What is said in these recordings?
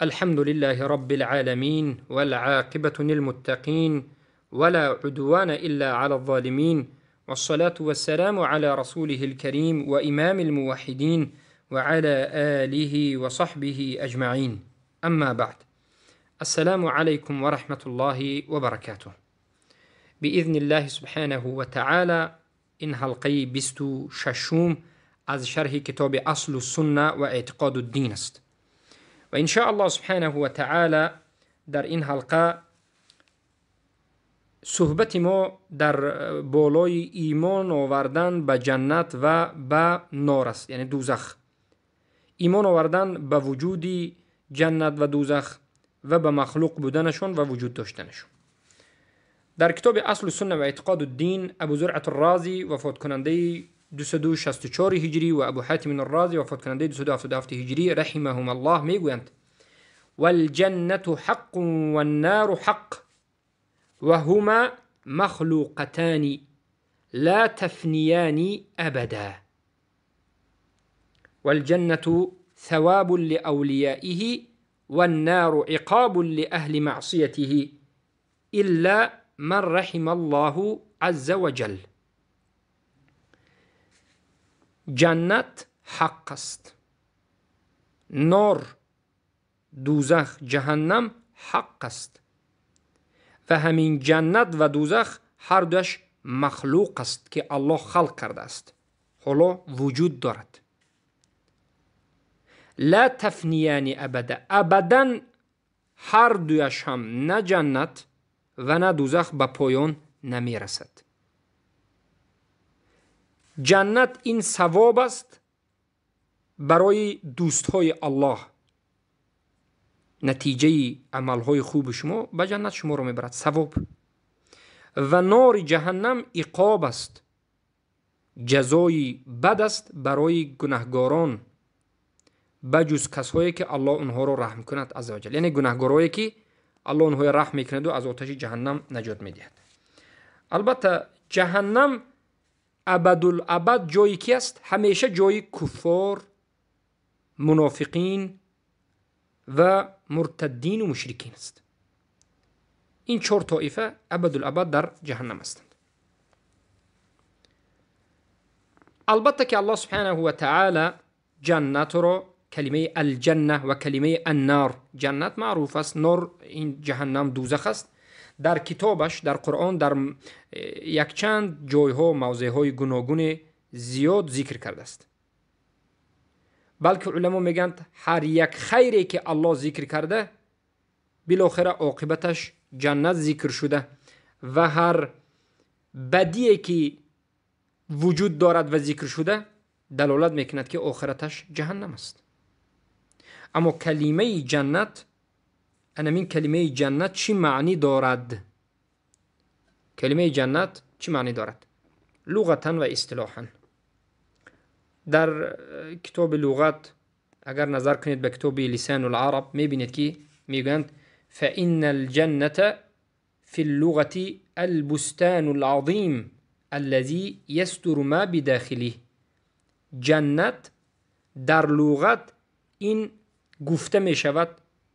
الحمد لله رب العالمين والعاقبة للمتقين ولا عدوان إلا على الظالمين والصلاة والسلام على رسوله الكريم وإمام الموحدين وعلى آله وصحبه أجمعين أما بعد السلام عليكم ورحمة الله وبركاته. بإذن الله سبحانه وتعالى این حلقه 26 از شرح کتاب اصل السنة و اعتقاد الدین است و ان شاء الله سبحانه و تعالی در این حلقه صحبت ما در بالای ایمان آوردن به جنت و به نار است، یعنی دوزخ. ایمان آوردن به وجود جنت و دوزخ و به مخلوق بودنشون و وجود داشتنشون. در کتاب اصل السنة و اعتقاد الدین ابو زرعة الرازی وفات کننده 264 هجری و ابو حاتم الرازی وفات کننده 277 هجری رحمهم الله میگویند: والجنة حق والنار حق وهما مخلوقتان لا تفنيان أبدا والجنة ثواب لأوليائه والنار عقاب لأهل معصيته إلا من رحم الله عز وجل. جنت حق است، نار دوزخ جهنم حق است و همین جنت و دوزخ هر دوش مخلوق است که الله خلق کرده است، حالا وجود دارد. لا تفنیان ابدا، ابدا هر دویش هم نه جنت و نه دوزخ به پایان نمی رسد. جنت این ثواب است برای دوستهای الله، نتیجه عملهای خوب شما به جنت شما رو میبرد، ثواب. و نار جهنم عقاب است، جزای بد است برای گناهگاران بجز کسایی که الله اونها رو رحم کند عزوجل، یعنی گناهگارایی که الله اونها را رحم میکند و از آتش جهنم نجات میدهد. البته جهنم ابدالابد جایی کی است؟ همیشه جای کفار، منافقین و مرتدین و مشرکین است. این 4 طایفه ابدالابد در جهنم هستند. البته که الله سبحانه و تعالی جنت را کلمه الجنه و کلمه النار، جنت معروف است، نار این جهنم دوزخ است، در کتابش در قرآن در یک چند جایها موضعهای گوناگون زیاد ذکر کرده است. بلکه علما میگند هر یک خیری که الله ذکر کرده بالاخره عاقبتش جنت ذکر شده و هر بدیه که وجود دارد و ذکر شده دلالت میکند که آخرتش جهنم است. اما کلمه جنت، انمین کلمه جنت چی معنی دارد؟ کلمه جنت چی معنی دارد؟ لغتا و اصطلاحا در کتاب لغت اگر نظر کنید به کتاب لسان العرب میبینید که میگویند فإن الجنة في اللغة البستان العظیم الذي يستر ما بداخله. جنت در لغت این گفته می شود،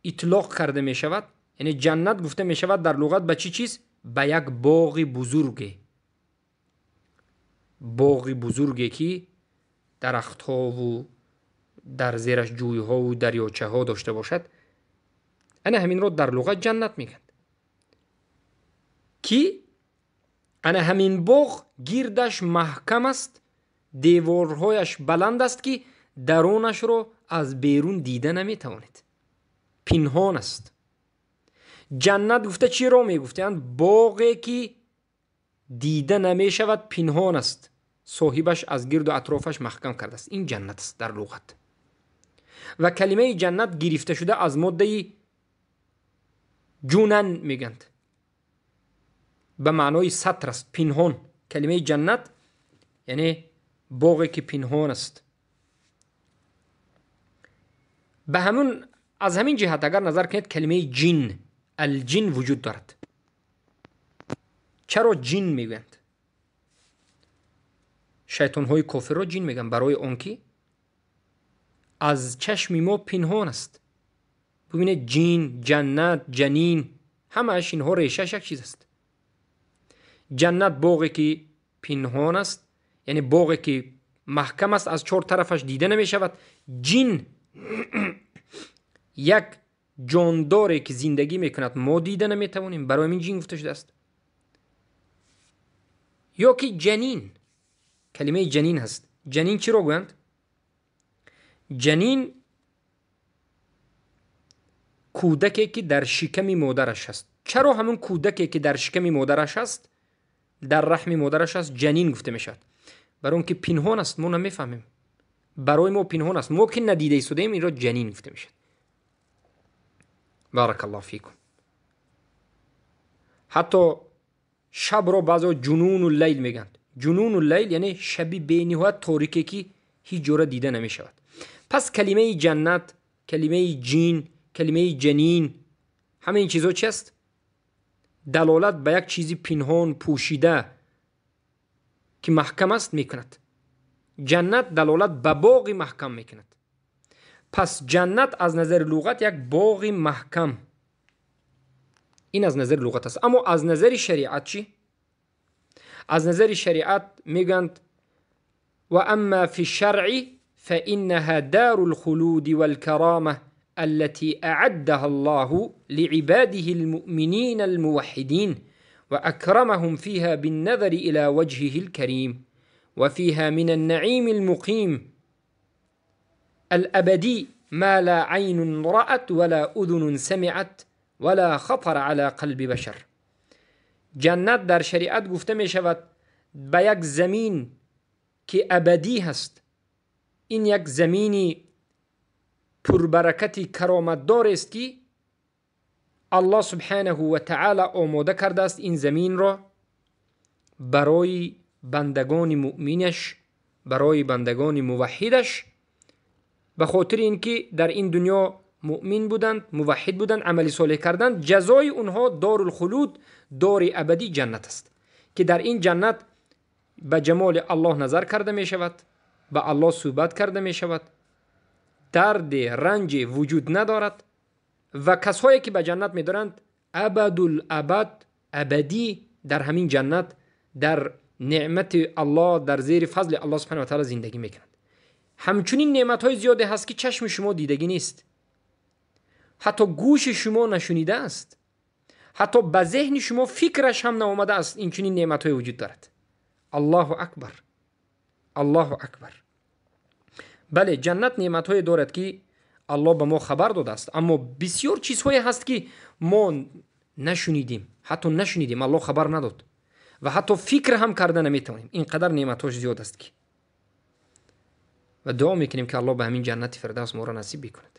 اطلاق کرده می شود، یعنی جنت گفته می شود در لغت به چی چیز؟ به یک باغ بزرگ، باغ بزرگی که درختها و در زیرش جویها و دریاچه ها داشته باشد. انا همین رو در لغت جنت میگن که انا همین باغ گیردش محکم است، دیوارهایش بلند است که درونش رو از بیرون دیده نمیتوانید، پنهان است. جنت گفته چی رو میگفتند؟ باغی که دیده نمیشود، پنهان است، صاحبش از گرد و اطرافش محکم کرده است. این جنت است در لغت. و کلمه جنت گرفته شده از ماده جونن میگند، به معنای ستر است، پنهان. کلمه جنت یعنی باغی که پنهان است. به همون از همین جهت اگر نظر کنید کلمه جن، الجن وجود دارد. چرا جن میگویند؟ شیطان های کافر را جن میگن برای آنکه از چشم ما پنهان است. ببینید جین، جنت، جنین، همه‌اش اینها ریشه‌اش یک چیز است. جنت باغی که پنهان است، یعنی باغی که محکم است، از چهار طرفش دیده نمی شود. جین یک جانداری که زندگی میکند، ما دیده نمیتوانیم، برای این جین گفته شده است. یا که جنین، کلمه جنین هست. جنین چی رو گویند؟ جنین کودکی که در شکم مادرش هست. چرا همون کودکی که در شکم مادرش هست، در رحم مادرش هست، جنین گفته میشود؟ برای اون که پنهان است، ما نمیفهمیم، برای ما پنهان است، ما که ندیده ایستادیم، این را جنین گفته میشود. بارک الله فیکم. حتی شب را بعضا جنون اللیل میگن. جنون اللیل یعنی شبی بی‌نهایت تاریکی که هیچ جوره دیده نمیشود. پس کلمه جنت، کلمه جین، کلمه جنین، همه این چیزا چی است؟ دلالت به یک چیزی پنهان پوشیده که محکم است میکند. جنت دلالت به باغ محکم میکند. پس جنت از نظر لغت یک باغ محکم، این از نظر لغت است. اما از نظر شریعت چی؟ از نظر شریعت میگند و اما فی الشرع فإنها دار الخلود والكرامة التي أعدها الله لعباده المؤمنين الموحدين وأكرمهم فيها بالنظر إلى وجهه الكريم وفيها من النعيم المقيم الأبدي ما لا عين رأت ولا أذن سمعت ولا خطر على قلب بشر. جنت در شریعت گفته می شود به یک زمین که ابدی هست. این یک زمینی پربرکتی کرامتدار است که الله سبحانه و تعالی آماده کرده است این زمین را برای بندگان مؤمنش، برای بندگان موحدش، به خاطر اینکه در این دنیا مؤمن بودند، موحد بودند، عمل صالح کردند، جزای اونها دار الخلود، دار ابدی جنت است که در این جنت به جمال الله نظر کرده می شود، به الله صحبت کرده می شود، درد رنج وجود ندارد و کسایی که به جنت می دارند ابدالابد، ابدی در همین جنت، در نعمت الله، در زیر فضل الله سبحانه و تعالی زندگی می کنند. همچنین نعمت های زیادی هست که چشم شما دیدگی نیست، حتی گوش شما نشنیده است، حتی به ذهن شما فکرش هم نآمده است. این چنین نعمت های وجود دارد. الله اکبر، الله اکبر. بله، جنت نعمت های دارد که الله به ما خبر داده است، اما بسیار چیزهایی هست که ما نشنیدیم، حتی نشنیدیم، الله خبر نداد و حتی فکر هم کرده نمیتوانیم. اینقدر نعمت‌هاش زیاد است که و دعا میکنیم که الله به همین جنت فردوس ما را نصیب بکند.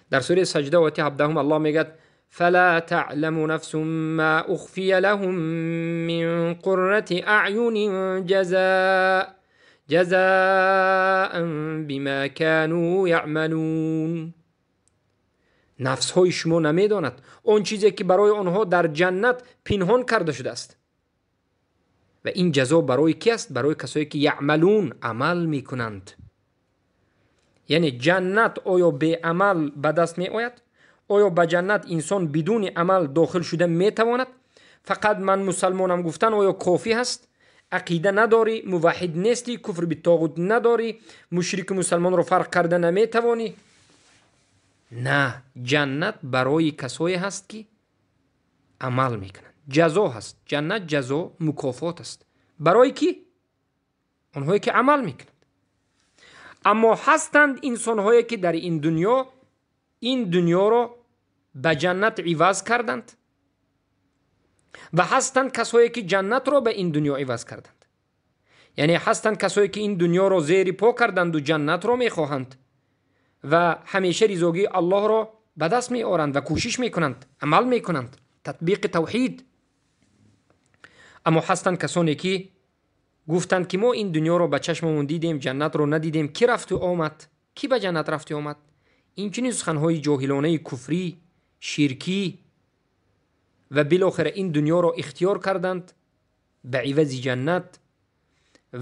در سوره سجده آیت 17 الله میگد فلا تعلم نفس ما اخفی لهم من قرة اعین جزاء بما كانوا یعملون. نفس های شما نمیداند آن چیزی که برای آنها در جنت پنهان کرده شده است. و این جزا برای کی است؟ برای کسایی که یعملون، عمل میکنند. یعنی جنت آیا به عمل به دست می آید؟ آیا به جنت انسان بدون عمل داخل شده می تواند؟ فقط من مسلمانم گفتن آیا کافی هست؟ عقیده نداری، موحد نیستی، کفر به طاغوت نداری، مشرک مسلمان رو فرق کرده نمی توانی؟ نه، جنت برای کسایی هست که عمل میکنند. جزا هست. جنت جزا، مکافات است. برای کی؟ آنهایی که عمل میکنند. اما هستند انسانهایی که در این دنیا، این دنیا را به جنت عوض کردند و هستند کسایی که جنت را به این دنیا عوض کردند. یعنی هستند کسایی که این دنیا را زیر پا کردند و جنت را میخواهند و همیشه رضاگی الله را به دست می آورند و کوشش میکنند، عمل میکنند، تطبیق توحید. اما هستند کسانی که گفتند که ما این دنیا را به چشممون دیدیم، جنت را ندیدیم. کی رفت و آمد؟ کی به جنت رفت و آمد؟ این چنین سخنهای جاهلانه کفری، شرکی و بالاخره این دنیا را اختیار کردند به عوض جنت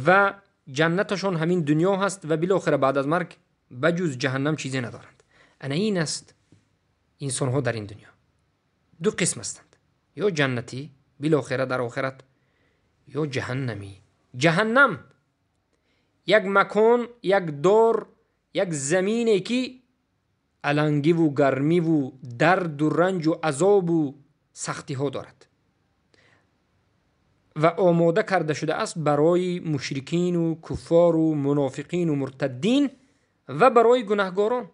و جنتشان همین دنیا هست و بالاخره بعد از مرگ بجز جهنم چیزی ندارند. انا این است инсонҳо дар ин дунё ду қисм ҳастанд: ё ҷаннатӣ билохира дар охират, ё ҷаҳаннамӣ. Ҷаҳаннам як макон, як дор, як замине ки алангиву гармиву дарду ранҷу азобу сахтиҳо дорад ва омода карда шудааст барои мушрикину куффору мунофиқину муртаддин ва барои гунаҳгорон.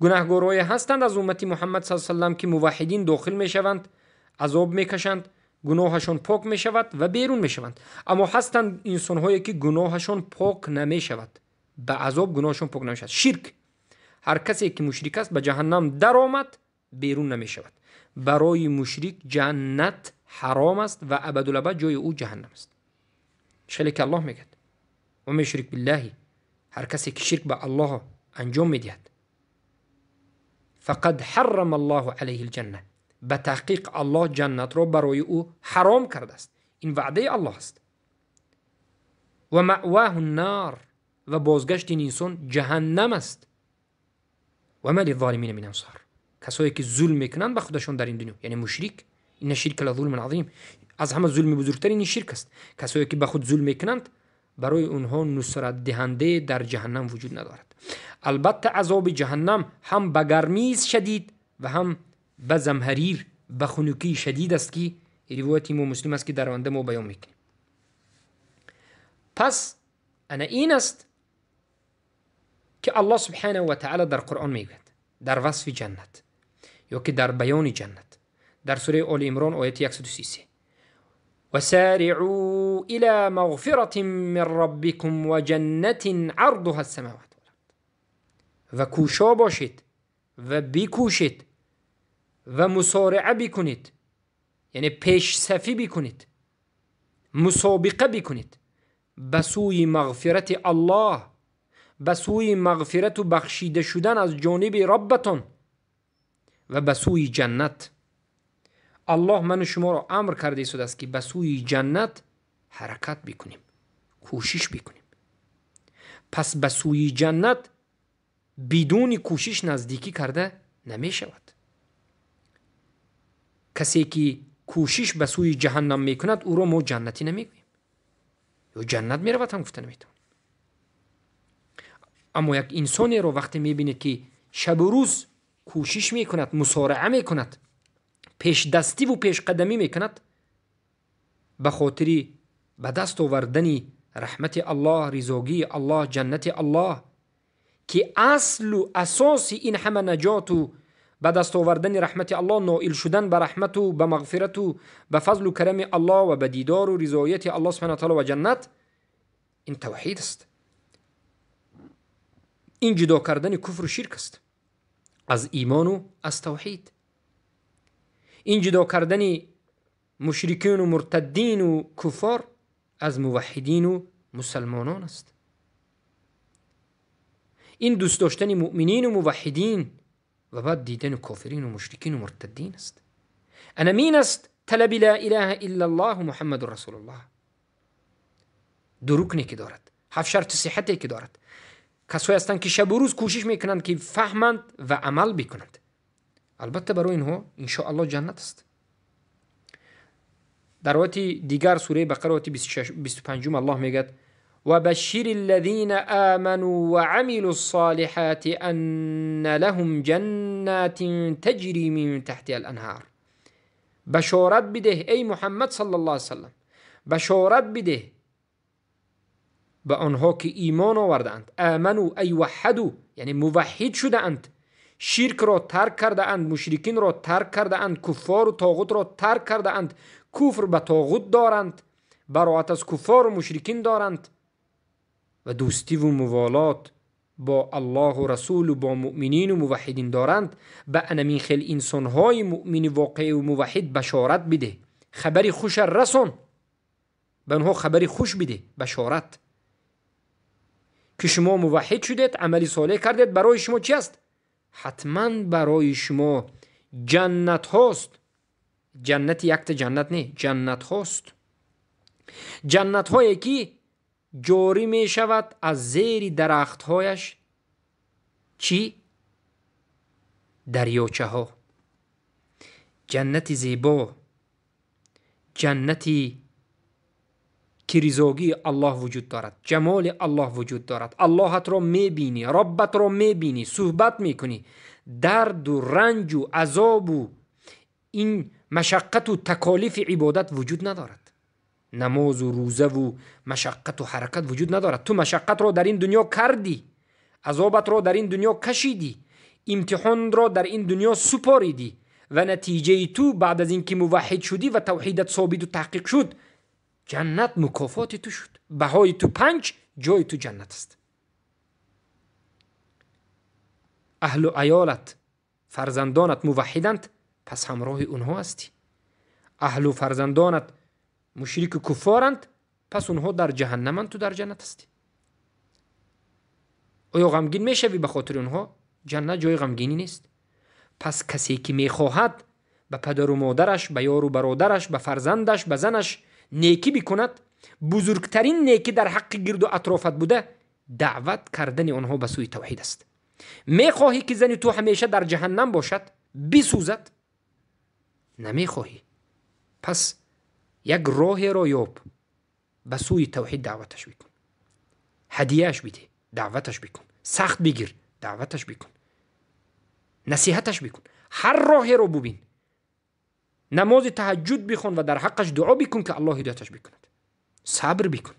Гунаҳгорое ҳастанд аз уммати Муҳаммад саллаллоҳу алайҳи васаллам, ки муваҳҳидин дохил мешаванд, азоб мекашанд, гуноҳашон пок мешавад ва берун мешаванд. Аммо ҳастанд инсонҳое ки гуноҳашон пок намешавад, ба азоб гуноҳашон пок намешавад. Ширк, ҳар касе ки мушрик аст ба ҷаҳаннам даромад, берун намешавад. Барои мушрик ҷаннат ҳаром аст ва абадулабад ҷои ӯ ҷаҳаннам аст. Хеле ки Аллоҳ мегӯяд: ва ман юшрик биллаҳи, ҳар касе ки ширк ба Аллоҳ анҷом медиҳад, фақад ҳаррама Аллоҳу алайҳи алҷанна, ба таҳқиқ Аллоҳ ҷаннатро барои ӯ ҳаром кардааст. Ин ваъдаи Аллоҳ аст. Ва маъваҳу ннар, ва бозгашти ин инсон ҷаҳаннам аст. Ва ма лиззолимина мин ансор, касое ки зулм мекунанд ба худашон дар ин дунё, яъне мушрик, инна ширка лазулмун азим, аз ҳама зулми бузургтар ин ширк аст. Касое ки ба худ зулм мекунанд, барои онҳо нусратдиҳанде дар ҷаҳаннам вуҷуд надорад. Албатта азоби ҷаҳаннам ҳам ба гармии шадид ва ҳам ба замҳарир, ба хунукии шадид аст, ки ривояти имом Муслим аст, ки дар оянда мо баён мекунем. Пас ана ин аст ки Аллоҳ субҳанаҳу ва таъала дар Қуръон мегӯяд дар васфи ҷаннат ё ки дар баёни ҷаннат дар сураи Оли Имрон ояти 133: وسارعوا إلى مغفرة من ربكم وجنة عرضها السماوات والأرض. و کوشا باشید و بکوشید و مسارعه بکنید، یعنی پیش صفی بکنید، مسابقه بکنید به سوی مغفرت الله، به سوی مغفرت و بخشیده شدن از جانب ربتان و به سوی جنت. الله من و شما را امر کرده ایستاده است که به سوی جنت حرکت بکنیم، کوشش بکنیم. پس به سوی جنت بدون کوشش نزدیکی کرده نمی شود. کسی که کوشش به سوی جهنم میکند او را ما جنتی نمیگوییم، یا جنت میرود هم گفته نمیتوانیم. اما یک انسانی را وقتی میبینید که شب و روز کوشش میکند، مسارعه میکند، پیش دستی و پیش قدمی میکند به خاطر به دست آوردن رحمت الله، رضاگی الله، جنت الله، که اصل و اساس این همه نجات و به دست آوردن رحمت الله، نائل شدن به رحمت و به مغفرت و به فضل و کرم الله و به دیدار و رضایت الله سبحانه و تعالی و جنت، این توحید است. این جدا کردن کفر و شرک است از ایمان و از توحید. این جدا کردن مشرکین و مرتدین و کفار از موحدین و مسلمانان است. این دوست داشتن مؤمنین و موحدین و بعد دیدن کافرین و مشرکین و مرتدین است. انا مین است طلب لا اله الا الله محمد رسول الله. دو رکنی که دارد، هفت شرط صحتی که دارد. کسایی هستند که شب و روز کوشش میکنند که فهمند و عمل بکنند. البته برای اینها انشاءالله جنت است. در آیت دیگر سوره بقره آیت 25 الله میگه وبشر الذين آمنوا وعملوا الصالحات أن لهم جنات تجري من تحتها الأنهار. بشارت بده ای محمد صلی الله علیه وسلم، بشارت بده به آنها که ایمان آوردند. آمنوا ای وحدوا، یعنی موحد شده اند، شرک را ترک کرده اند، مشرکین را ترک کرده اند، کفار و طاغوت را ترک کرده اند، کفر به طاغوت دارند، براعت از کفار و مشرکین دارند و دوستی و موالات با الله و رسول و با مؤمنین و موحدین دارند. به انمین خیل انسانهای مؤمن واقعی و موحد بشارت بده، خبری خوش رسون، به آنها خبری خوش بده، بشارت که شما موحد شدید، عملی صالح کردید، برای شما چی است؟ حتما برای شما جنت هاست. جنت یک تا جنت نه، جنت هاست. جنت هایی که جاری می شود از زیر درخت هایش چی؟ дарёчаҳо, ҷаннати зебо, ҷаннати ки ризогии Аллоҳ вуҷуд дорад, ҷамоли Аллоҳ вуҷуд дорад. Аллоҳатро мебинӣ, Роббатро мебинӣ, суҳбат мекунӣ. Дарду ранҷу азобу ин машаққату таколифи ибодат вуҷуд надорад. Намозу рӯзаву машаққату ҳаракат вуҷуд надорад. Ту машаққатро дар ин дунё кардӣ, азобатро дар ин дунё кашидӣ, имтиҳонро дар ин дунё супоридӣ ва натиҷаи ту баъд аз ин ки муваҳҳид шудӣ ва тавҳидат собиту таҳқиқ шуд, ҷаннат мукофоти ту шуд. Баҳои ту 5, ҷои ту ҷаннат аст. Аҳлу аёлат, фарзандонат муваҳҳиданд, пас ҳамроҳи онҳо ҳастӣ. Аҳлу фарзандонат мушрику куффоранд, пас онҳо дар ҷаҳаннаманд, ту дар ҷаннат ҳастӣ. Оё ғамгин мешавӣ ба хотири онҳо? Ҷаннат ҷои ғамгинӣ нест. Пас касе ки мехоҳад ба падару модараш, ба ёру бародараш, ба фарзандаш, ба занаш некӣ бикунад, бузургтарин некӣ дар ҳаққи гирду атрофат буда даъват кардани онҳо ба сӯи тавҳид аст. Мехоҳӣ ки зани ту ҳамеша дар ҷаҳаннам бошад, бисӯзад? Намехоҳӣ. Пас як роҳеро ёб, ба сӯи тавҳид даъваташ бикун, ҳадияаш бидеҳ, даъваташ бикун, сахт бигир, даъваташ бикун, насиҳаташ бикун, ҳар роҳеро бубин, намози таҳаҷҷуд бихон ва дар ҳаққаш дуо бикун ки Аллоҳ ҳидояташ бикунад. Сабр бикун.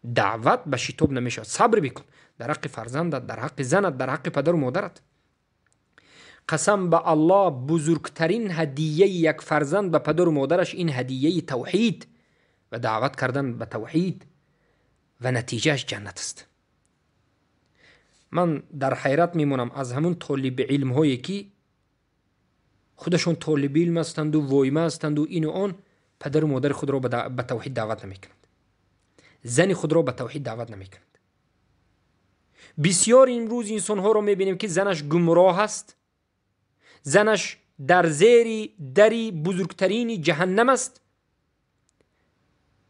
Даъват ба шитоб намешавад. Сабр бикун дар ҳаққи фарзандат, дар ҳаққи занат, дар ҳаққи падару модарат. Қасам ба Аллоҳ, бузургтарин ҳадияи як фарзанд ба падару модараш ин ҳадияи тавҳид ва даъват кардан ба тавҳид ва натиҷааш ҷаннат аст. Ман дар ҳайрат мемонам аз ҳамун толиби илмҳое ки худашон толиби илм ҳастанду войма ҳастанду ину он, падару модари худро ба тавҳид даъват намекунанд, зани худро ба тавҳид даъват намекунанд. Бисёр имрӯз инсонҳоро мебинем ки занаш гумроҳ аст, занаш дар зери дари бузургтарини ҷаҳаннам аст,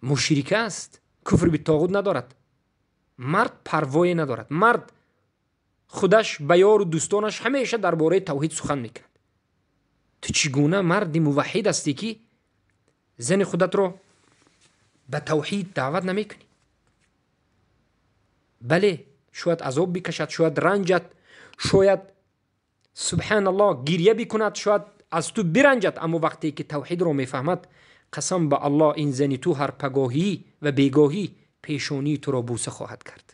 мушрика аст, куфр битоғут надорад, мард парвое надорад, мард худаш ба ёру дӯстонаш ҳамеша дар бораи тавҳид сухан мекунад. Ту чӣ гуна марди муваҳҳид ҳастӣ ки зани худатро ба тавҳид даъват намекунӣ? Бале, шояд азоб бикашад, шояд ранҷад, шояд субҳаналлоҳ гирья бикунад, шояд аз ту биранҷад, аммо вақте ки тавҳидро мефаҳмад, қасам ба Аллоҳ, ин зани ту ҳар пагоҳӣ ва бегоҳӣ пешонии туро бӯса хоҳад кард.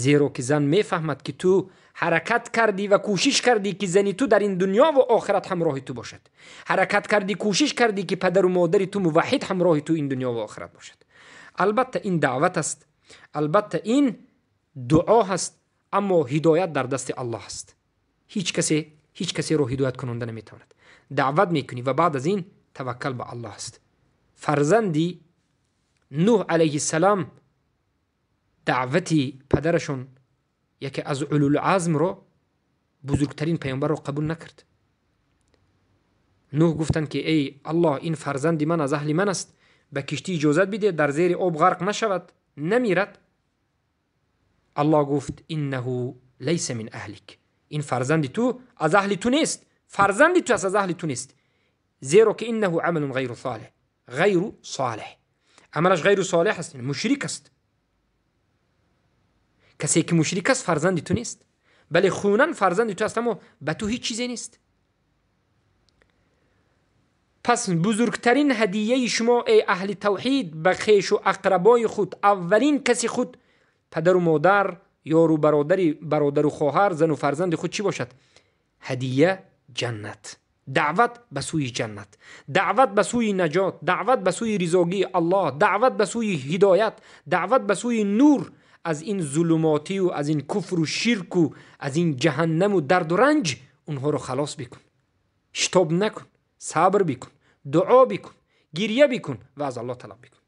Зеро ки зан мефаҳмад ки ту ҳаракат кардӣ ва кӯшиш кардӣ ки зани ту дар ин дунё ва охират ҳамроҳи ту бошад. Ҳаракат кардӣ, кӯшиш кардӣ ки падару модари ту муваҳҳид ҳамроҳи ту ин дунё ва охират бошад. Албатта ин даъват аст, албатта ин дуо ҳаст, аммо ҳидоят дар дасти Аллоҳ аст. Ҳеҷ касеро ҳидоят кунонда наметавонад. Даъват мекунӣ ва баъд аз ин таваккал ба Аллоҳ аст. Фарзанди Нӯҳ алайҳиссалам даъвати падарашон яке аз улулазмро, бузургтарин паёмбарро қабул накард. Нӯҳ гуфтанд ки эй Аллоҳ, ин фарзанди ман аз аҳли ман аст, ба киштӣ иҷозат бидеҳ дар зери об ғарқ нашавад, намирад. Аллоҳ гуфт иннаҳу лайса мин аҳлик, ин фарзанди ту аз аҳли ту нест, фарзанди ту аст, аз аҳли ту нест, зеро ки иннаҳу амалун ғайру солеҳ, ғайру солеҳ, амалаш ғайру солеҳ аст, мушрик аст. Касе ки мушрик аст фарзанди ту нест, бале хунан фарзанди ту аст, аммо ба ту ҳеҷ чизе нест. Пас бузургтарин ҳадияи шумо эй аҳли тавҳид ба хешу ақрабои худ, аввалин каси худ, падару модар, ёру бародари, бародару хоҳар, зану фарзанди худ чӣ бошад? Ҳадия ҷаннат, даъват ба сӯи ҷаннат, даъват ба сӯи наҷот, даъват ба сӯи ризогии Аллоҳ, даъват ба сӯи ҳидоят, даъват ба сӯи нур аз ин зулумотию аз ин куфру ширку аз ин ҷаҳаннаму дарду ранҷ онҳоро халос бикун. Шитоб накун, сабр бикун, дуо бикун, гирья бикун ва аз Аллоҳ талаб бикун.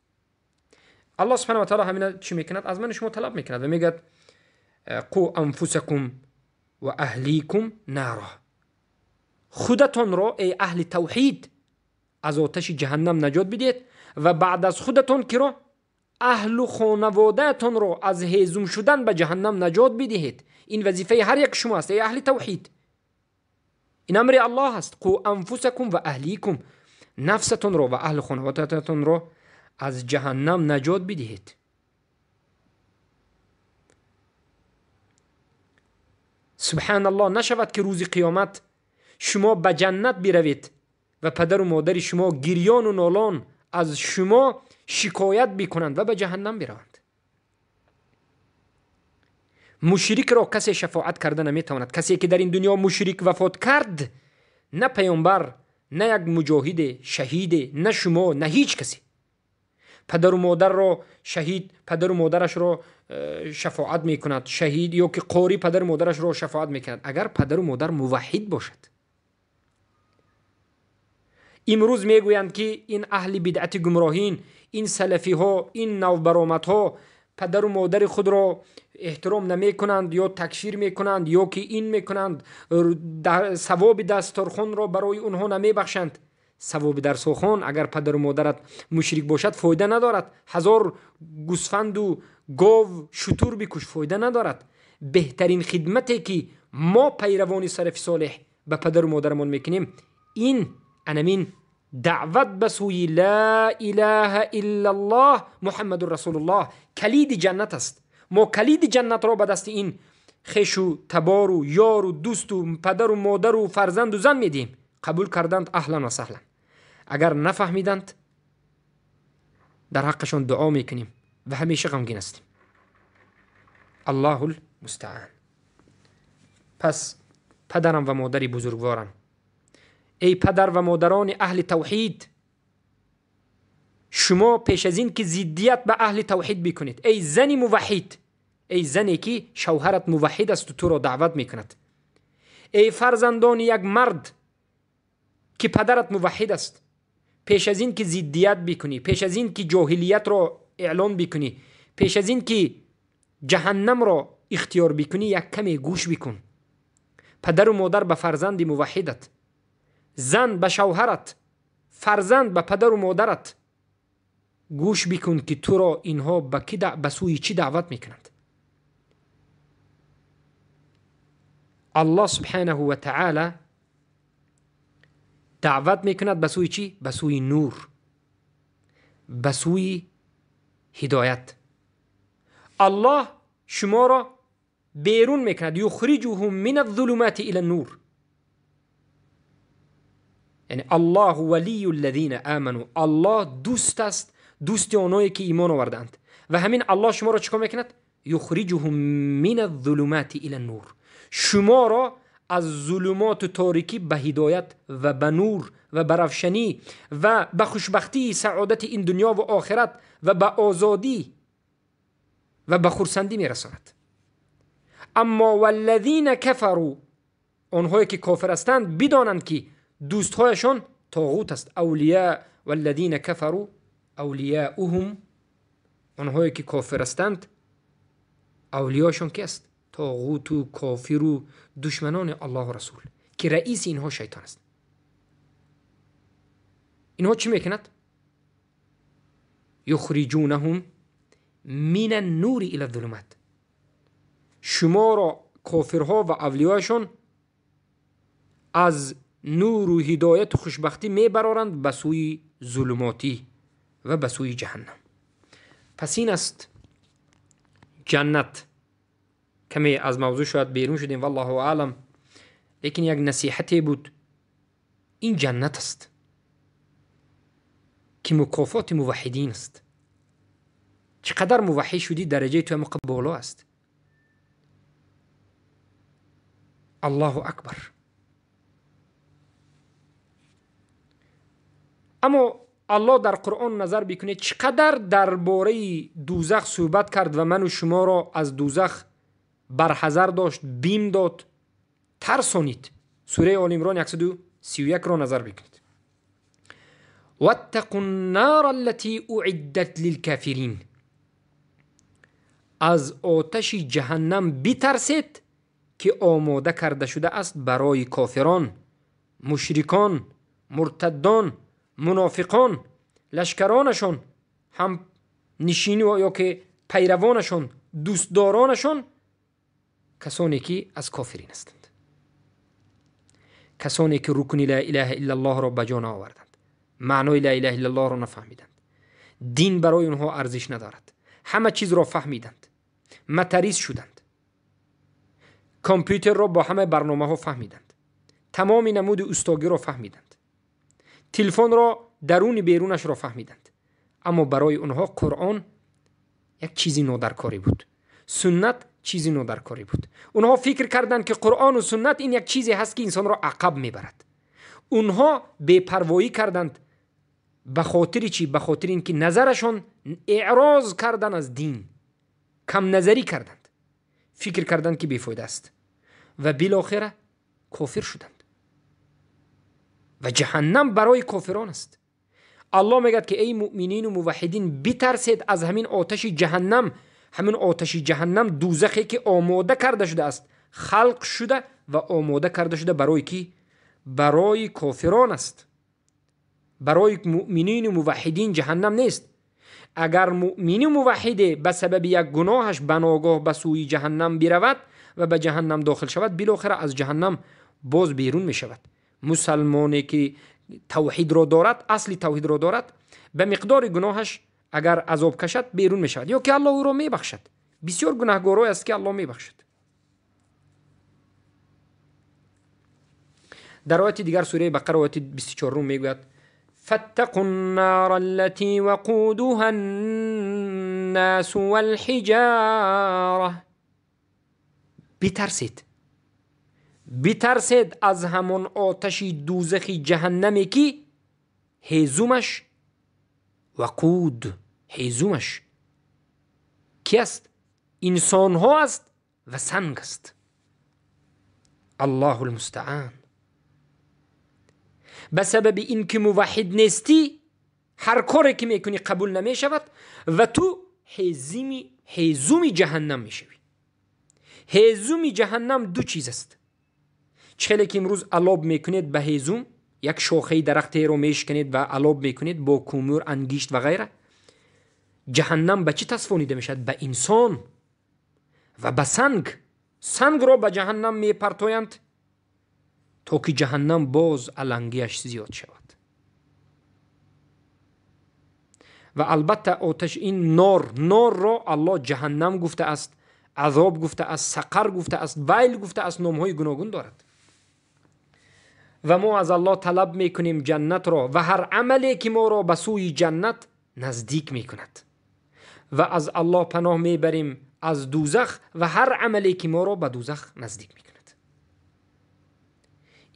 Аллоҳ субҳанаҳу ва таъоло ҳамина чӣ мекунад? Аз мани шумо талаб мекунад ва мегӯяд қу анфусакум ва аҳликум нара, худатонро эй аҳли тавҳид аз оташи ҷаҳаннам наҷот бидиҳед ва баъд аз худатон киро? Аҳлу хонаводаатонро аз ҳезум шудан ба ҷаҳаннам наҷот бидиҳед. ин вазифаи ҳар як шумо аст, эй аҳли тавҳид. Ин амри Аллоҳ аст. Қу анфусакум ва аҳликум, нафсатонро ва аҳли хонаводатонро аз ҷаҳаннам наҷот бидиҳед. Субҳаналлоҳ, нашавад ки рӯзи қиёмат шумо ба ҷаннат биравед ва падару модари шумо гирёну нолон аз шумо шикоят бикунанд ва ба ҷаҳаннам бираванд. Мушрикро касе шафоат карда наметавонад. Касе ки дар ин дунё мушрик вафот кард, на паёмбар, на як муҷоҳиде, шаҳиде, на шумо, на ҳеҷ касе. Падару модарро шаҳид падару модарашро шафоат мекунад, шаҳид ё ки қорӣ падару модарашро шафоат мекунад, агар падару модар муваҳҳид бошад. Имрӯз мегӯянд ки ин аҳли бидъати гумроҳин, ин салафиҳо, ин навбаромадҳо падару модари худро эҳтиром намекунанд ё такфир мекунанд ё ки ин мекунанд, савоби дасторхонро барои онҳо намебахшанд. Савоби дарсохон агар падару модарат мушрик бошад фоида надорад. 1000 гӯсфанду гов, шутур бикуш, фоида надорад. Беҳтарин хидмате ки мо пайравони салафи солеҳ ба падару модарамон мекунем, ин анамин даъват ба сӯи ла илаҳа иллаллоҳ муҳаммадун расулуллоҳ, калиди ҷаннат аст. Мо калиди ҷаннатро ба дасти ин хешу табору ёру дӯсту падару модару фарзанду зан медиҳем. Қабул карданд, аҳлан ва саҳлан. Агар нафаҳмиданд, дар ҳаққашон дуо мекунем ва ҳамеша ғамгин ҳастем. Аллоҳул мустаан. Пас падарам ва модари бузургворам, эй падар ва модарони аҳли тавҳид, шумо пеш аз ин ки зиддият ба аҳли тавҳид бикунед, эй зани муваҳҳид, эй зане ки шавҳарат муваҳҳид асту туро даъват мекунад, эй фарзандони як мард ки падарат муваҳҳид аст, пеш аз ин ки зиддият бикунӣ, пеш аз ин ки ҷоҳилиятро эълон бикунӣ, пеш аз ин ки ҷаҳаннамро ихтиёр бикунӣ, як каме гӯш бикун. Падару модар ба фарзанди муваҳҳидат, зан ба шавҳарат, фарзанд ба падару модарат гӯш бикун ки туро инҳо ба сӯи чӣ даъват мекунанд. Аллоҳ субҳанаҳу ва таъала даъват мекунад ба сӯи чӣ? Ба сӯи нур, ба сӯи ҳидоят. Аллоҳ шуморо берун мекунад, юхриҷуҳум мин аззулумати ила нур. Яъне Аллоҳ валию аллазина аману, Аллоҳ дӯст аст, дӯсти оное ки имон овардаанд. Ва ҳамин Аллоҳ шуморо чӣ кор мекунад? Юхриҷуҳум мин аззулумати ила нур, шуморо аз зулумоту торикӣ ба ҳидоят ва ба нур ва ба равшанӣ ва ба хушбахтии саодати ин дунё ва охират ва ба озодӣ ва ба хурсандӣ мерасонад. Аммо валлазина кафару, онҳое ки кофир ҳастанд бидонанд ки дӯстҳояшон тоғут аст. Авлия валлазина кафару авлияуҳум, онҳое ки кофир ҳастанд авлиёшон ки аст? Тоғуту кофиру душманони Аллоҳу расул, ки раиси инҳо шайтон аст. Инҳо чӣ мекунад? Юхриҷунаҳум мин аннури ила зулумат, шуморо кофирҳо ва авлиёшон аз нуру ҳидояту хушбахтӣ мебароранд ба сӯи зулумотӣ ва ба сӯи ҷаҳаннам. Пас ин аст ҷаннат. Каме аз мавзӯъ шояд берун шудем, валлоҳу аълам, лекин як насиҳате буд. Ин ҷаннат аст ки мукофоти муваҳҳидин аст. Чӣ қадар муваҳҳид шудӣ, дараҷаи ту ҳамоқа боло аст. Аллоҳу акбар. Аммо Аллоҳ дар Қуръон назар бикунед чӣ қадар дар бораи дӯзах суҳбат кард ва ману шуморо аз дӯзах барҳазар дошт, бим дод, тарсонид. Сураи Оли Имрон 131-ро назар бикунед. ваттақу ннара аллати уиддат лилкафирин, аз оташи ҷаҳаннам битарсед ки омода карда шудааст барои кофирон, мушрикон, муртаддон, мунофиқон, лашкаронашон, ҳам нишини ё ки пайравонашон, дӯстдоронашон, Касоне ки аз кофирин ҳастанд, касоне ки рукни ла илаҳа иллаллоҳро ба ҷо наоварданд, маънои ла илаҳа иллаллоҳро нафаҳмиданд, дин барои онҳо арзиш надорад, ҳама чизро фаҳмиданд, матарист шуданд, компютерро бо ҳама барномаҳо фаҳмиданд, тамоми намуди устогиро фаҳмиданд, телефонро даруни берунашро фаҳмиданд, аммо барои онҳо Қуръон як чизи нодаркорӣ буд, суннат чизи нодаркорӣ буд. Онҳо фикр карданд, ки Қуръону суннат ин як чизе ҳаст, ки инсонро ақаб мебарад. Онҳо бепарвоӣ карданд. Ба хотири чӣ? Ба хотири ин ки назарашон эъроз кардан аз дин, камназарӣ карданд, фикр карданд, ки бефоида аст ва билохира кофир шуданд. Ва ҷаҳаннам барои кофирон аст. Аллоҳ мегӯяд, ки эй муъминину муваҳҳидин, битарсед аз ҳамин оташи ҷаҳаннам. Ҳамин оташи ҷаҳаннам дузахе ки омода карда шудааст, халқ шуда ва омода карда шуда барои ки? Барои кофирон аст. Барои муъминину муваҳҳидин ҷаҳаннам нест. Агар муъмину муваҳҳиде ба сабаби як гуноҳаш баногоҳ ба сӯи ҷаҳаннам биравад ва ба ҷаҳаннам дохил шавад, билохира аз ҷаҳаннам боз берун мешавад. Мусалмоне ки тавҳидро дорад, асли тавҳидро дорад, ба миқдори гуноҳаш агар азоб кашад берун мешавад, ё ки Аллоҳ ӯро мебахшад. Бисёр гунаҳгорое аст, ки Аллоҳ мебахшад. Дар ояти дигар сураи Бақара ояти 24 мегӯяд: فاتقوا النار التي وقودها الناس والحجارة. بترسید، بترسید از همون آتشی دوزخی جهنمی که هیزومش وقود، هیزومش کی است؟ انسان ها است و سنگ است. الله المستعان. به سبب اینکه موحد نیستی هر کاری که میکنی قبول نمیشود و تو هیزومی جهنم میشوی. هیزومی جهنم دو چیز است. چخیلی که امروز علاب میکنید به هیزوم، یک شاخه درختی رو میشکنید و علاب میکنید با کومور، انگشت و غیره. جهنم به چی تصفونیده میشد؟ به انسان و به سنگ. سنگ را به جهنم میپرتویند تا که جهنم باز علنگیش زیاد شود. و البته آتش این نار، نار را الله جهنم گفته است، عذاب گفته است، سقر گفته است، ویل گفته است، نامهای گوناگون دارد. و ما از الله طلب میکنیم جنت را و هر عملی که ما را به سوی جنت نزدیک میکند، و از الله پناه میبریم از دوزخ و هر عملی که ما را به دوزخ نزدیک میکند.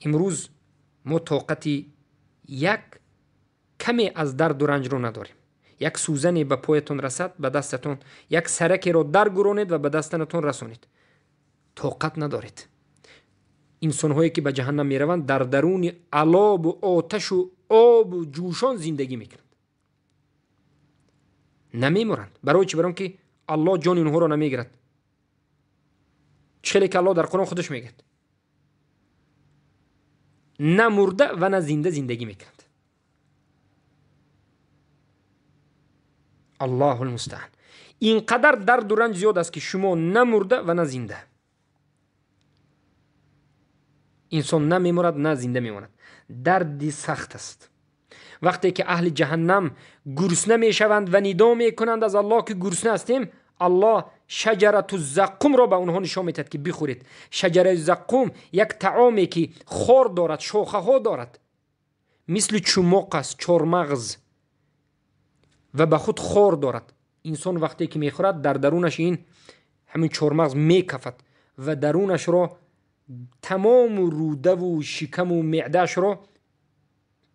امروز ما طاقت یک کمی از درد و رنج رو نداریم. یک سوزنی به پایتون رسد، به دستتون، یک سرکی رو درگرونید و به دستتون رسونید، طاقت ندارید. انسان‌هایی که به جهنم میروند در درون علاب و آتش و آب و جوشان زندگی میکنند، نمیمورند. برای چی؟ برای که الله جان اونها رو نمیگیرد. چه که الله در قرآن خودش میگه نه مرده و نه زنده زندگی میکنند. الله المستعان. اینقدر درد و رنج زیاد است که شما نه مرده و نه زنده. انسان نه میمورد نه زنده میماند. درد سخت است. وقتی که اهل جهنم گرسنه میشوند و ندا میکنند از الله که گرسنه هستیم، الله شجرة الزقوم را به اونها نشان میدهد که بخورید. شجره زقوم یک طعامی که خار دارد، شاخه ها دارد، مثل چماق است، چارمغز، و به خود خار دارد. انسان وقتی که میخورد در درونش این همین چارمغز میکفد و درونش را تمام روده و شکم و معدهش را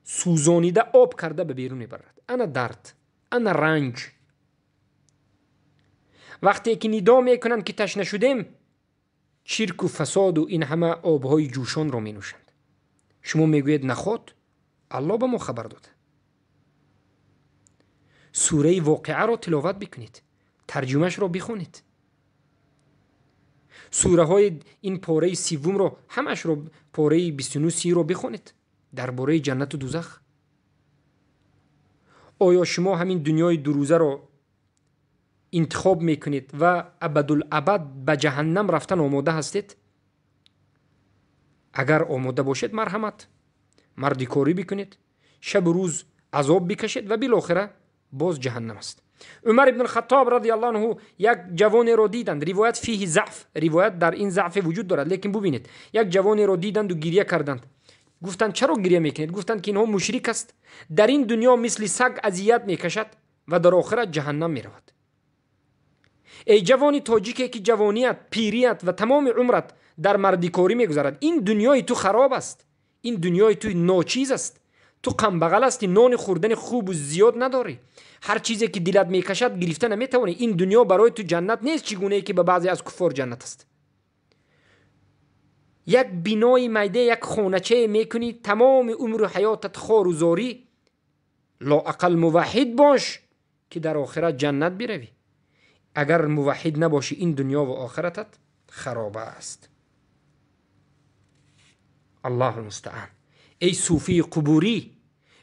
سوزانیده آب کرده به بیرون میبرد. انا درد، انا رنج. وقتی که ندا میکنند که تشنه شدیم، چرک و فساد و این همه آبهای جوشان را می نوشند. شما میگویید نخواد؟ الله به ما خبر داده. سوره واقعه را تلاوت بکنید، ترجمهش را بخونید، سوره های این پاره سوم را همش را، پاره 29 30 را بخونید درباره جنت و دوزخ. آیا شما همین دنیای دو روزه را интихоб мекунед ва абадулабад ба ҷаҳаннам рафтан омода ҳастед? Агар омода бошед, марҳамат, мардикорӣ бикунед, шабу рӯз азоб бикашед ва билохира боз ҷаҳаннам аст. Умар ибн Хаттоб радиаллоҳу анҳу як ҷавонеро диданд. Ривоят фиҳи заъф, ривоят дар ин заъфе вуҷуд дорад, лекин бубинед, як ҷавонеро диданду гиря карданд. Гуфтанд чаро гиря мекунед? Гуфтанд ки инҳо мушрик аст, дар ин дунё мисли саг азият мекашад ва дар охират ҷаҳаннам меравад. Эй ҷавони тоҷике ки ҷавоният, пирият ва тамоми умрат дар мардикорӣ мегузарад, ин дунёи ту хароб аст, ин дунёи ту ночиз аст, ту камбағал ҳастӣ, нони хӯрдани хубу зиёд надорӣ, ҳар чизе ки дилат мекашад гирифта наметавонӣ. Ин дунё барои ту ҷаннат нест, чӣ гунае ки ба баъзе аз куффор ҷаннат аст. Як бинои майда, як хоначае мекунӣ, тамоми умру ҳаётат хору зорӣ. Лоақал муваҳҳид бош ки дар охират ҷаннат биравӣ. Агар муваҳҳид набошӣ, ин дунё ва охиратат хароба аст. Аллоҳу мустаъан. Эй суфии қубурӣ,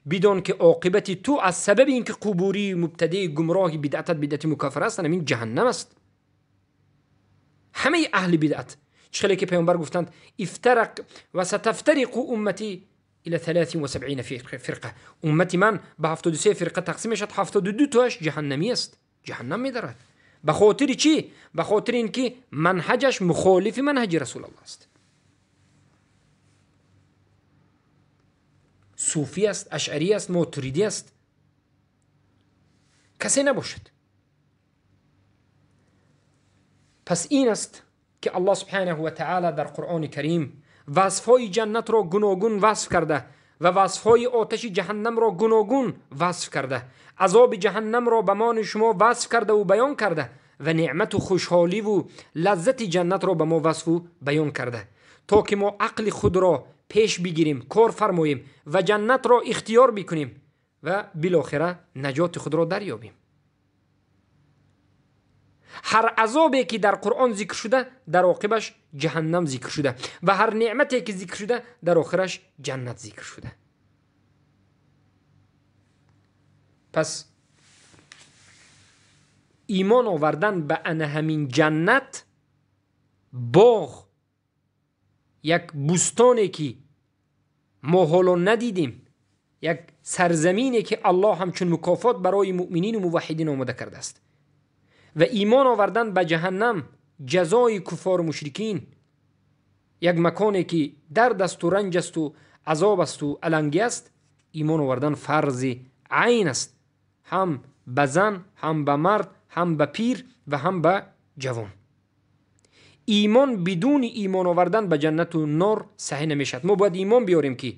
бидон ки оқибати ту аз сабаби ин ки қубурии мубтадии гумроҳи бидъатат бидъати мукаффара аст, ҳамин ҷаҳаннам аст. Ҳамаи аҳли бидъат, чӣ хеле ки паёмбар гуфтанд, ифтарақ ва сатафтариқу умматӣ ила 73 фирқа, уммати ман ба 73 фирқа тақсим мешавад, 72 тоаш ҷаҳаннамӣ аст, ҷаҳаннам медарад. Ба хотири чӣ? Ба хотири ин ки манҳаҷаш мухолифи манҳаҷи расулаллоҳ аст. Суфӣ аст, ашъарӣ аст, мотуридӣ аст, касе набошад. Пас ин аст ки аллоҳ субҳанаҳу ва таъала дар Қуръони Карим васфҳои ҷаннатро гуногун васф карда ва васфҳои оташи ҷаҳаннамро гуногун васф карда, азоби ҷаҳаннамро ба мони шумо васф кардаву баён карда ва неъмату хушҳоливу лаззати ҷаннатро ба мо васфу баён карда, то ки мо ақли худро пеш бигирем, кор фармоем ва ҷаннатро ихтиёр бикунем ва билохира наҷоти худро дарёбем. Ҳар азобе ки дар Қуръон зикр шуда, дар оқибаш ҷаҳаннам зикр шуда ва ҳар неъмате ки зикр шуда, дар охираш ҷаннат зикр шуда. Пас имон овардан ба ана ҳамин ҷаннат, боғ, як бӯстоне ки мо ҳоло надидем, як сарзамине ки аллоҳ ҳамчун мукофот барои муъминину муваҳҳидин омода кардааст, ва имон овардан ба ҷаҳаннам, ҷазои куффору мушрикин, як маконе ки дард асту ранҷ асту азоб асту алангӣ аст, имон овардан фарзи айн аст, ҳам ба зан, ҳам ба мард, ҳам ба пир ва ҳам ба ҷавон. Имон бидуни имон овардан ба ҷаннату нор саҳеҳ намешавад. Мо бояд имон биёрем ки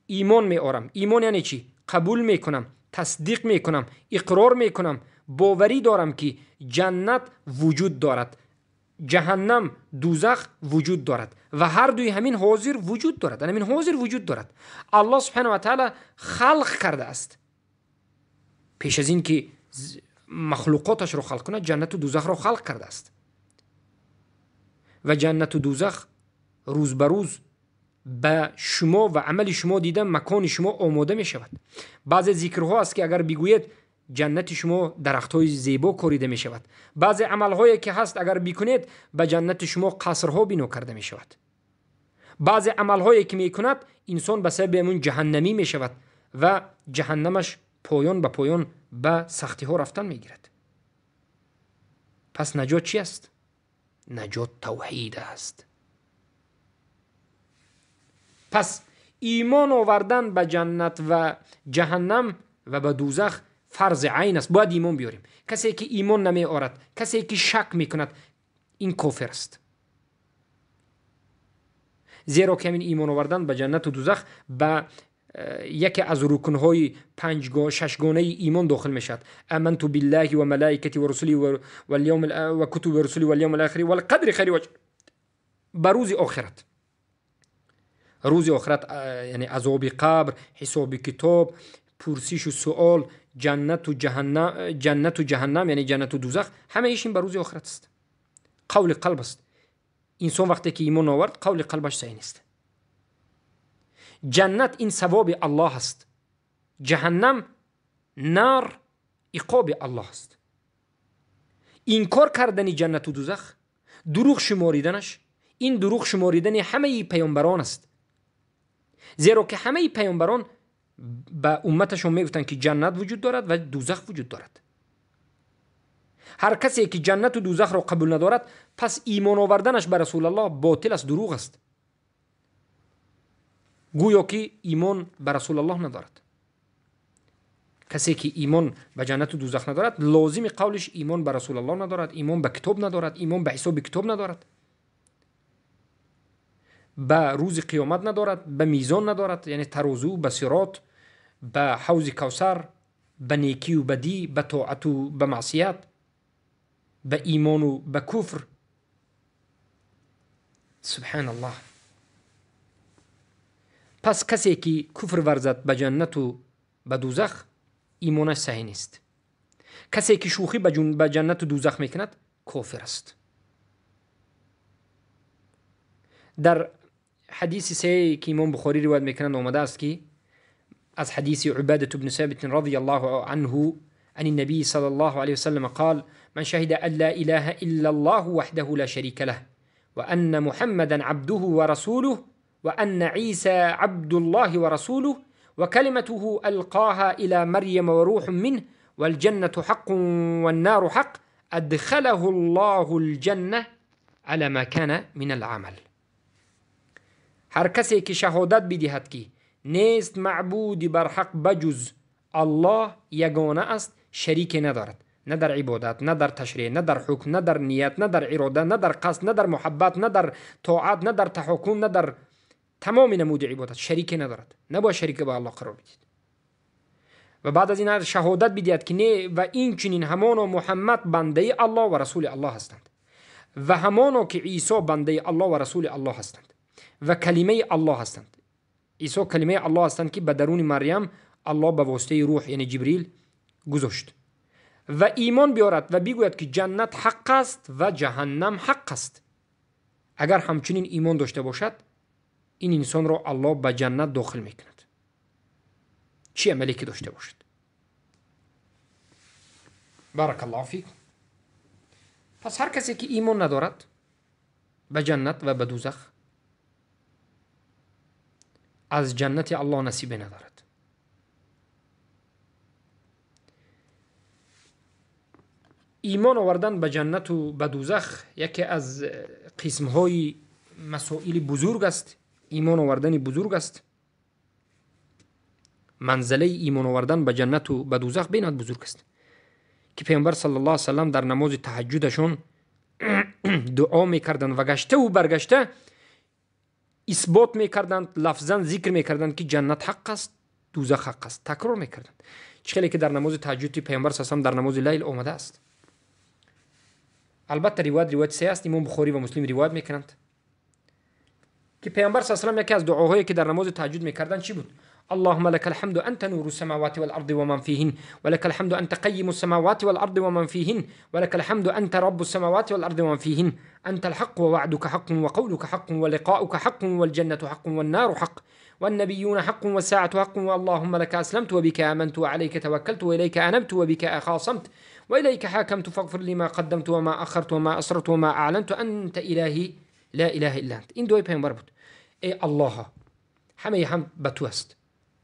имон меорам. Имон яъне чӣ? Қабул мекунам, тасдиқ мекунам, иқрор мекунам, боварӣ дорам ки ҷаннат вуҷуд дорад, ҷаҳаннам, дузах вуҷуд дорад ва ҳар дуи ҳамин ҳозир вуҷуд дорад, ҳамин ҳозир вуҷуд дорад. Аллоҳ субҳанаҳу ва таъала халқ кардааст. Пеш аз ин ки махлуқоташро халқ кунад, ҷаннату дузахро халқ кардааст ва ҷаннату дузах рӯз ба рӯз ба шумо ва амали шумо дида макони шумо омода мешавад. Баъзе зикрҳо аст ки агар бигӯед, ҷаннати шумо дарахтҳои зебо корида мешавад. Баъзе амалҳое ки ҳаст, агар бикунед, ба ҷаннати шумо қасрҳо бино карда мешавад. Баъзе амалҳое ки мекунад, инсон ба сабаби ҳамун ҷаҳаннамӣ мешавад ва ҷаҳаннамаш поён ба поён ба сахтиҳо рафтан мегирад. Пас наҷот чи аст? Наҷот тавҳид аст. Пас имон овардан ба ҷаннат ва ҷаҳаннам ва ба дузах фарзи айн аст. Бояд имон биёрем. Касе ки имон намеорад, касе ки шак мекунад, ин кофир аст. Зеро ки ҳамин имон овардан ба ҷаннату дузах ба яке аз рукнҳои шашгонаи имон дохил мешавад. Аманту биллаҳи ва малаикати ва русули ва кутуби ва русули вал явмил охири вал қадри хайри ва ба рӯзи охират. Рӯзи охират яъне азоби қабр, ҳисоби китоб, пурсишу суол, ҷаннату ҷаҳаннам, яъне ҷаннату дузах, ҳамаиш ин ба рӯзи охират аст. Қавли қалб аст. Инсон вақте ки имон овард, қавли қалбаш саҳеҳ нест. Ҷаннат ин савоби аллоҳ аст, ҷаҳаннам нар иқоби аллоҳ аст. Инкор кардани ҷаннату дузах, дурӯғ шумориданаш, ин дурӯғ шуморидани ҳамаи паёмбарон аст. Зеро ки ҳамаи паёмбарон ба умматашон мегуфтанд, ки ҷаннат вуҷуд дорад ва дузах вуҷуд дорад. Ҳар касе ки ҷаннату дузахро қабул надорад, пас имон оварданаш ба Расулаллоҳ ботил аст, дурӯғ аст. Гӯё ки имон ба Расулаллоҳ надорад. Касе ки имон ба ҷаннату дузах надорад, лозими қавлиш имон ба Расулаллоҳ надорад, имон ба китоб надорад, имон ба ҳисоби китоб надорад, ба рӯзи қиёмат надорад, ба мизон надорад, яъне тарозу, ба сирот, ба ҳавзи кавсар, ба некию бадӣ, ба тоату ба маъсият, ба имону ба куфр. Субҳаналлоҳ. Пас касе ки куфр варзад ба ҷаннату ба дузах, имонаш саҳӣ нест. Касе ки шӯхӣ ба ҷаннату дузах мекунад, кофир аст. Дар ҳадиси саҳие ки имом Бухорӣ ривоят мекунанд, омадааст ки аз ҳадиси Убадату бни Собит радияллоҳу анҳу عن النبي صلى الله عليه وسلم قال: من شهد أن لا إله إلا الله وحده لا شريك له وأن محمدا عبده ورسوله وأن عيسى عبد الله ورسوله وكلمته ألقاها إلى مريم وروح منه والجنة حق والنار حق أدخله الله الجنة على ما كان من العمل. هر کسی که شهادت بدهد که نیست معبودی بر حق بجز الله یگانه است، شریک ندارد، نه در عبادت، نه در تشریع، نه در حکم، نه در نیت، نه در اراده، نه در قصد، نه در محبت، نه در طاعت، نه در تحکم، نه در تمام نمود عبادت شریک ندارد. نباید شریک با الله قرار بدید. و بعد از این شهادت بدهد که نه و این چنین همانا محمد بنده الله و رسول الله هستند و همانا که عیسی بنده الله و رسول الله هستند و کلمه الله هستند. عیسی کلمه الله هستند که به درون مریم الله به واسطه روح یعنی جبریل گذاشت. و ایمان بیارد و بگوید که جنت حق است و جهنم حق است. اگر همچنین ایمان داشته باشد، این انسان را الله به جنت داخل میکند، چی عملی که داشته باشد. بارک الله فیک. پس هر کسی که ایمان ندارد به جنت و به دوزخ، از جنت الله نصیب ندارد. ایمان آوردن به جنت و به دوزخ یکی از قسم‌های مسائل بزرگ است. ایمان آوردن بزرگ است. منزله ایمان آوردن به جنت و به دوزخ بیناد بزرگ است که پیامبر صلی الله علیه وسلم در نماز تهجدشون دعا میکردند و گشته و برگشته اثبات میکردند، لفظا ذکر میکردند که جنت حق است، دوزخ حق است، تکرار میکردند. چه که در نماز تهجد پیامبر صلی الله علیه وسلم در نماز لیل آمده است. البته روایت سه است، امام بخاری و مسلم روایت میکنند که پیامبر صلی الله علیه و سلم یکی از دعاهایی که در نماز تهجد میکردند چی بود؟ اللهم لك الحمد أنت نور السماوات والأرض ومن فيهن ولك الحمد أنت قيم السماوات والأرض ومن فيهن ولك الحمد أنت رب السماوات والأرض ومن فيهن أنت الحق ووعدك حق وقولك حق ولقاؤك حق والجنة حق والنار حق والنبيون حق والساعة حق واللهم لك أسلمت وبك آمنت وعليك توكلت وإليك أنبت وبك خاصمت وإليك حاكمت فاغفر لي ما قدمت وما أخرت وما أسررت وما أعلنت أنت إلهي لا إله إلا أنت. این دعای پیامبر بود. ای الله، همه حمد به تو است،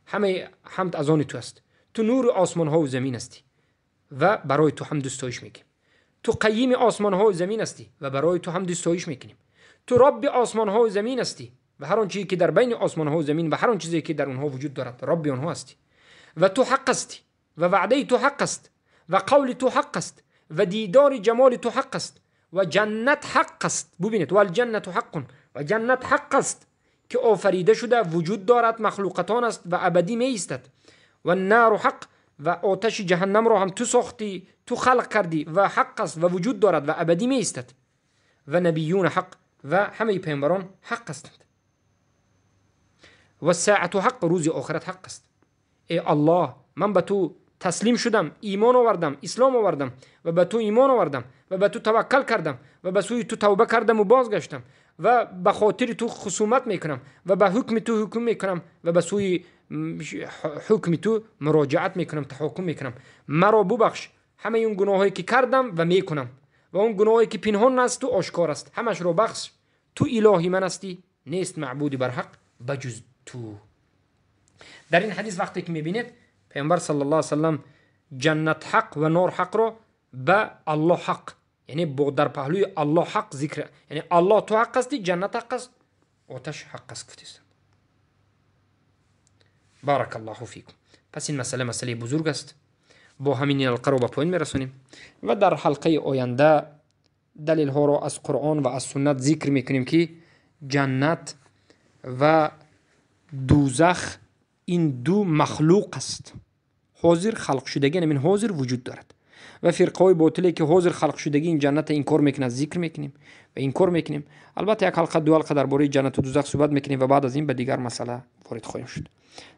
همه حمد از آن تو است، تو نور آسمان ها و زمین هستی و برای تو حمد و ستایش میکنیم. تو قیم آسمان ها و زمین هستی و برای تو حمد و ستایش میکنیم. تو رب آسمان ها و زمین هستی و هر آن چیزی که در بین آسمان ها و زمین و هر آن چیزی که در آنها وجود دارد رب آنها هستی و تو حق هستی و وعده تو حق است و قول تو حق است و دیدار جمال تو حق است و جنت حق است. ببینید، و الجنت حق، و جنت حق است که آفریده شده، وجود دارد، مخلوقتان است و ابدی می ایستد. و النار حق، و آتش جهنم را هم تو ساختی، تو خلق کردی و حق است و وجود دارد و ابدی می ایستد. و نبیون حق، و همه پیامبران حق هستند. و الساعة حق، روز آخرت حق است. ای الله، من به تو تسلیم شدم، ایمان آوردم، اسلام آوردم و به تو ایمان آوردم و به تو توکل کردم و به سوی تو توبه کردم و بازگشتم و به خاطر تو خصومت میکنم و به حکم تو حکم میکنم و به سوی حکم تو مراجعت میکنم، تحاکم میکنم. مرا ببخش همه اون گناهایی که کردم و میکنم ва он гуноҳе ки пинҳон аст ва ошкор аст, ҳамашро бахш. Ту илоҳи ман ҳастӣ, нест маъбуди барҳақ ба ҷуз ту. Дар ин ҳадис вақте ки мебинед, Паёмбар саллаллоҳу алайҳи васаллам ҷаннат ҳақ ва нор ҳақро ба Аллоҳ ҳақ, яъне бо дар паҳлӯи Аллоҳ ҳақ зикр, яъне Аллоҳ ту ҳақ ҳастӣ, ҷаннат ҳақ аст, оташ ҳақ аст гуфтестанд. Баракаллоҳу фикум. Пас ин масъала масъалаи бузург аст. Бо ҳамин ин ҳалқаро ба поён мерасонем ва дар ҳалқаи оянда далелҳоро аз Қуръон ва аз суннат зикр мекунем, ки ҷаннат ва дузах ин ду махлуқ аст. Ҳозир халқшудагӣ, ҳамин ҳозир вуҷуд дорад ва фирқаҳои ботиле ки ҳозир халқшудагӣ ин ҷаннатро инкор мекунад, зикр мекунем ва инкор мекунем. Албатта як ҳалқа, ду ҳалқа дар бораи ҷаннату дузах суҳбат мекунем ва баъд аз ин ба дигар масъала ворид хоҳем шуд.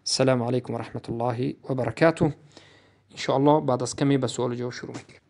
Ассалому алайкум ва раҳматуллоҳи ва баракатуҳ. Иншоаллоҳ баъд аз каме ба суолу ҷавоб шурӯъ мекунем.